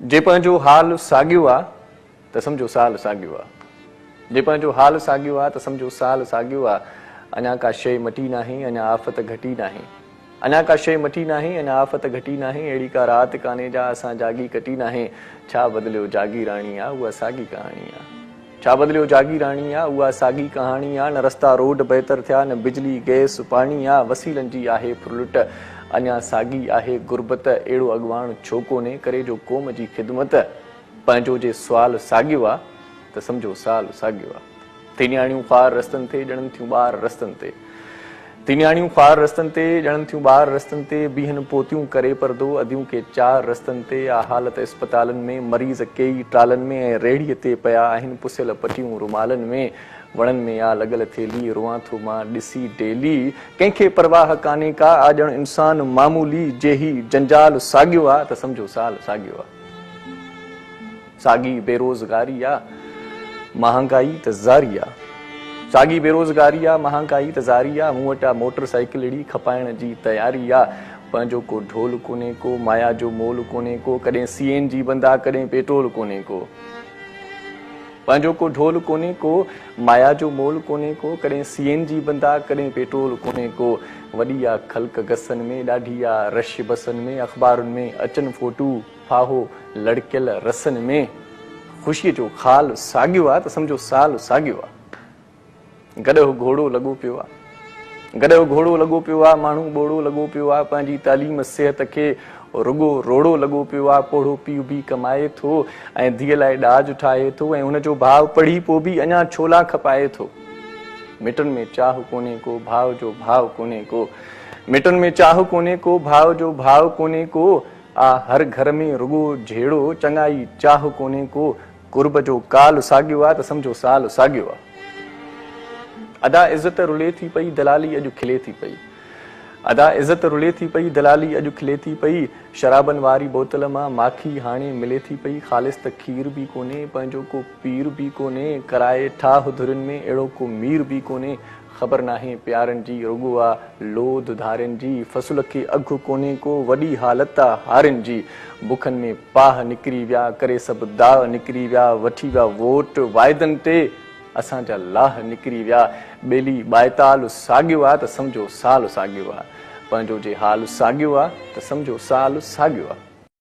جي پنهنجو حال ساڳيو آ ته سمجهو سال ساڳيو آ. جي پنهنجو حال ساڳيو آ ته سمجهو سال ساڳيو آ. اڃا ڪا شيء مٽي ناهي، اڃا آفت گهٽي ناهي. اڃا ڪا شيء مٽي ناهي، اڃا آفت گهٽي ناهي. اهڙي ڪا رات ڪانهي جا اسان جاڳي ڪٽي ناهي. ڇا بدليو جاگيراڻي آ، اها ساڳي ڪهاڻي آ. ڇا بدليو جاگيراڻي آ، اها ساڳي ڪهاڻي آ. نه رستا روڊ بهتر ٿيا، نه بجلي، گئس، پاڻي آ. وسيلن جي آهي ڦرلٽ، اڃا ساڳي آهي غربت. اهڙو اڳواڻ ڇو ڪونهي، ڪري جو قوم جي خدمت. پنهنجو جي سوال ساڳيو آ ته سمجهو سال ساڳيو آ. ٿي نياڻيون خوار رستن تي ڄڻن ٿيون ٻار رستن تي. ٿي نياڻيون خوار رستن تي ڄڻن ٿيون ٻار رستن تي. بيهن پوتيون ڪري پردو اديون ڪي چار رستن تي. آ حالت اسپتالن ۾ مريض ڪيئي ٽرالن ۾ ۽ ريڙهيء تي پيا آهن پسيل پٽيون رومالن ۾. وڻن ۾ آ لڳل ٿيلهي روئان ٿو مان ڏسي ڊيلي. ڪنهن کي پرواهه ڪانهي ڪا آ ڄڻ انسان معمولي. جي هي جنجال ساڳيو آ ته سمجهو سال ساڳيو آ. ساڳي بيروزگاري آ، مهانگائي ته زاري آ. ساڳي بيروزگاري آ، مهانگائي ته زاري آ. مون وٽ آ موٽر سائيڪلڙي، کپائڻ جي تياري آ. پنهنجو ڪو ڍول ڪونهي ڪو، مايا جو مول ڪونهي ڪو. ڪڏهن سي اين جي بند آ، ڪڏهن پيٽرول ڪونهي ڪو. پنهنجو ڪو ڍول ڪونهي ڪو، مايا جو مول ڪونهي ڪو. ڪڏهن سي اين جي بند آ، ڪڏهن پيٽرول ڪونهي ڪو. وڏي آ خلق گسن ۾، ڏاڍي آ رش بسن ۾. اخبارن ۾ اچن فوٽو. ڦاهو لڙڪيل رسن ۾ خوشيء جو خال ساڳيو آ ته سمجهو سال ساڳيو آ. گڏهه گهوڙو لڳو پيو آ. گڏهه گهوڙو لڳو پيو آ، ماڻهو ٻوڙو لڳو پيو آ، پنهنجي تعليم صحت کي رڳو روڙو لڳو پيو آ، پوڙهو پيء به ڪمائي ٿو ۽ ڌيء لاء ڏاج ٺاهي ٿو ۽ هن جو ڀاء پڙهي پوء به اڃا ڇولا کپائي ٿو. مٽن ۾ چاهه ڪونهي ڪو، ڀاء جو ڀاء ڪونهي ڪو. مٽن ۾ چاهه ڪونهي ڪو، ڀاء جو ڀاء ڪونهي ڪو. آ هر گهر ۾ رڳو جهيڙو، چڱائي چاهه ڪونهي ڪو، قرب جو ڪال ساڳيو آ ته سمجهو سال ساڳيو آ. ادا عزت رلي ٿي پئي، دلالي اڄ کلي ٿي پئي. ادا عزت رلي ٿي پئي، دلالي اڄ کلي ٿي پئي. شرابن واري بوتل مان ماکي هاڻي ملي ٿي پئي. خالص ته کير به ڪونهي، پنهنجو ڪو پير به ڪونهي. ڪرائي ٺاهه ڌرين ۾ اهڙو ڪو مير به ڪونهي. خبر ناهي پيارن جي، رڳو آ لوڌ ڌارين جي، فصل کي اگهه ڪونهي ڪو، وڏي حالت آ هارين جي، بکن ۾ پاهه نڪري ويا، ڪري سڀ داء نڪري ويا، وٺي ويا ووٽ واعدن تي، اسان جا لاهه نڪري ويا، ٻيلي ٻائيتال ساڳيو آ ته سمجهو سال ساڳيو آ، پنهنجو جي حال ساڳيو آ ته سمجهو سال ساڳيو آ.